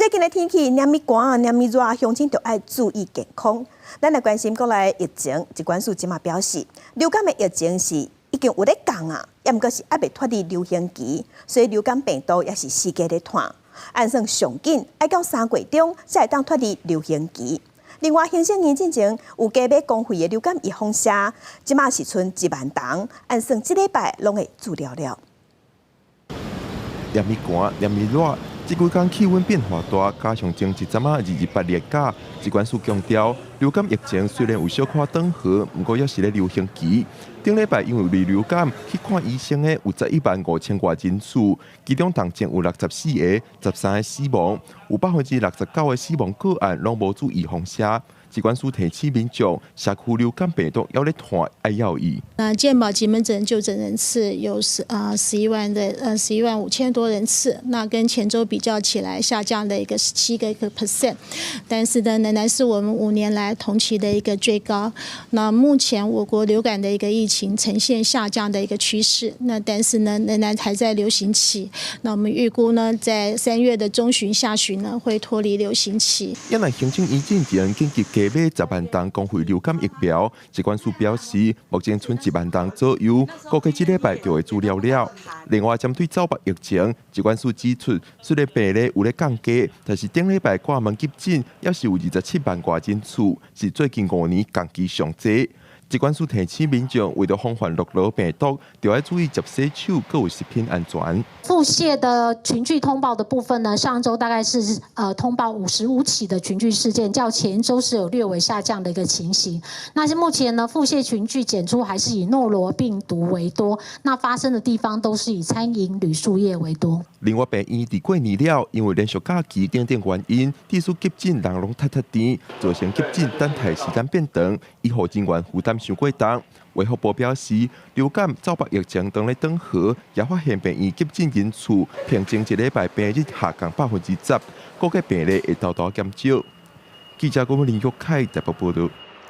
最近的天氣，連咪寒，連咪熱，鄉親就愛注意健康。咱來關心國內疫情，疾管署這馬表示，流感的疫情是已經有咧降啊，猶毋過是猶未脫離流行期，所以流感病毒也是四界咧傳。按算上緊愛到3月中才會當脫離流行期。另外，行政院進前有加碼公費的流感預防射，這馬是賰1萬筒，按算這禮拜攏會注了了。連咪寒，連咪熱。這幾工氣溫變化大，加上前一陣仔28連假，疾管署強調，流感疫情雖然有小可轉和，毋過猶是咧流行期。頂禮拜因為流感去看醫生的有11萬5千外人次，其中重症有64個，13個死亡，有69%的死亡個案攏無注預防射。疾管署提醒民眾，社區流感病毒猶咧傳，愛留意。那健保及門診就診人次有11萬5千多人次，那跟前週比較起來下降的一個17個 percent，但是呢仍然是我們5年來同期的一個最高。那目前我國流感的一個疫情呈現下降的一個趨勢，那但是呢仍然還在流行期。那我們預估呢，在3月的中旬、下旬呢，會脫離流行期。因為行政院進前緊急加碼10萬筒公費流感疫苗，疾管署表示，目前賰1萬筒左右，估計這禮拜就會注了了。另外，針對走目疫情，疾管署指出，雖然病例有咧降低，但是頂禮拜掛門急診猶是有27萬外人次，是最近5年同期上濟。疾管署提醒民眾，為著防範諾羅病毒，就愛注意捷洗手，閣有食品安全。腹瀉的群聚通報的部分呢，上週大概是通報55起的群聚事件，較前一週是有略微下降的一個情形。那是目前呢，腹瀉群聚檢出還是以諾羅病毒為多，那發生的地方都是以餐飲旅宿業為多。另外，病院佇過年了，因為連續假期等等原因，致使急診人攏塞塞甜，造成急診等待時間變長，醫護人員負擔傷過重。衛福部表示，流感、走目疫情當咧轉和，也發現病院急診人數平均一禮拜平日下降10%，估計病例會沓沓減少。記者郭林玉凱台北報道。